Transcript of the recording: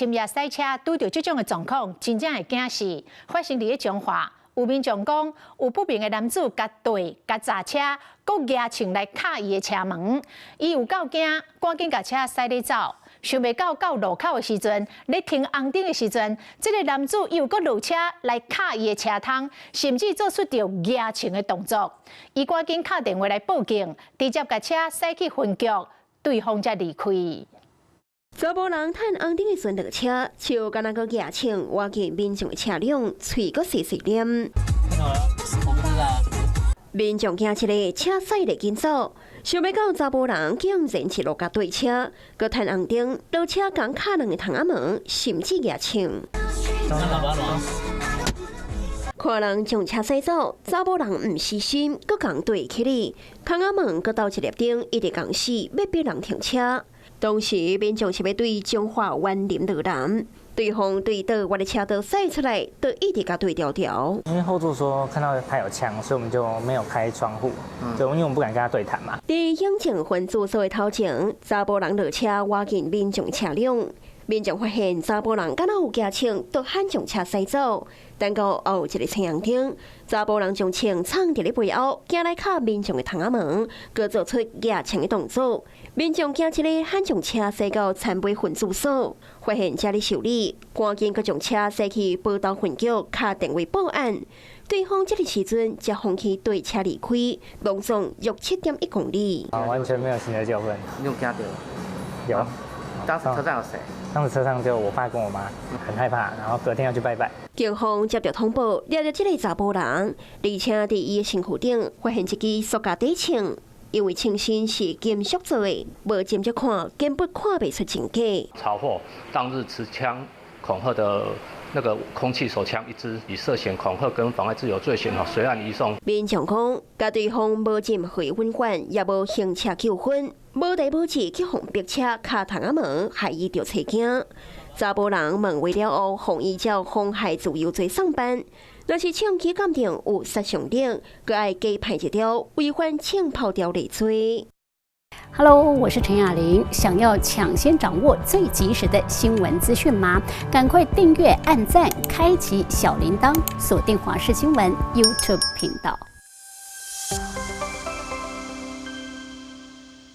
深夜駛車拄著這種的狀況，真正會驚死。發生佇咧彰化，有民眾講，有不明的男子共綴共閘車，閣夯槍來敲伊的車門，伊有夠驚，趕緊共車駛咧走。想袂到到路口的時陣，咧停紅燈的時陣，這個男子又閣落車來敲伊的車窗，甚至做出著夯槍的動作。伊趕緊敲電話來報警，直接共車駛去分局，對方才離開。查埔人趁紅燈的時陣落車，手敢若閣夯槍，倚近民眾的車輛，喙閣細細念。民眾驚一个車駛咧緊走，想欲到查埔人竟然一路共綴車，閣趁紅燈落車，共敲兩个窗仔門，甚至夯槍。看人將車駛走，查埔人毋死心，閣共綴起來，窗仔門閣鬥一粒燈，一直共死，欲逼人停車。當時民眾是欲對彰化員林落南，對方對倒彎的車道駛出來，就一直共綴牢牢。因為後座說看到他有槍，所以我們就沒有開窗戶，就因為我們不敢跟他對談嘛。佇永靖分駐所的頭前，查埔人落車倚近民眾車輛，民眾發現查埔人敢若有夯槍，就喊將車駛走。等到後一个青紅燈，查埔人將槍藏佇咧背後，行來敲民眾的窗仔門，閣做出夯槍的動作。民眾驚一个喊將車駛到田尾分駐所，發現遮咧受理，趕緊閣將車駛去埔頭分局，敲電話報案。對方這个時陣才放棄綴車離開，攏總約7.1公里。啊，完全沒有行車糾紛。你有驚著？有。當時車上有誰？當時車上就我爸跟我媽，很害怕，然後隔天要去拜拜。警方接到通報，抓著這个查埔人，而且佇伊的身軀頂發現一支塑膠短槍，因為槍身是金屬做的，無斟酌看，根本看袂出真假。查獲當日持槍恐嚇的那個空氣手槍一支，以涉嫌恐嚇跟妨礙自由罪嫌，隨案移送。民眾講，共對方無任何恩怨，也無行車糾紛，無代無誌去予逼車敲窗仔門，害伊著揣驚。查埔人問話了後，予伊照妨害自由罪送辦。若是槍支鑑定有殺傷力，閣愛加判一條違反槍炮條例罪。 Hello，我是陳雅玲。想要搶先掌握最及時的新聞資訊嗎？趕快訂閱、按讚、開啟小鈴鐺，鎖定華視新聞 YouTube 頻道。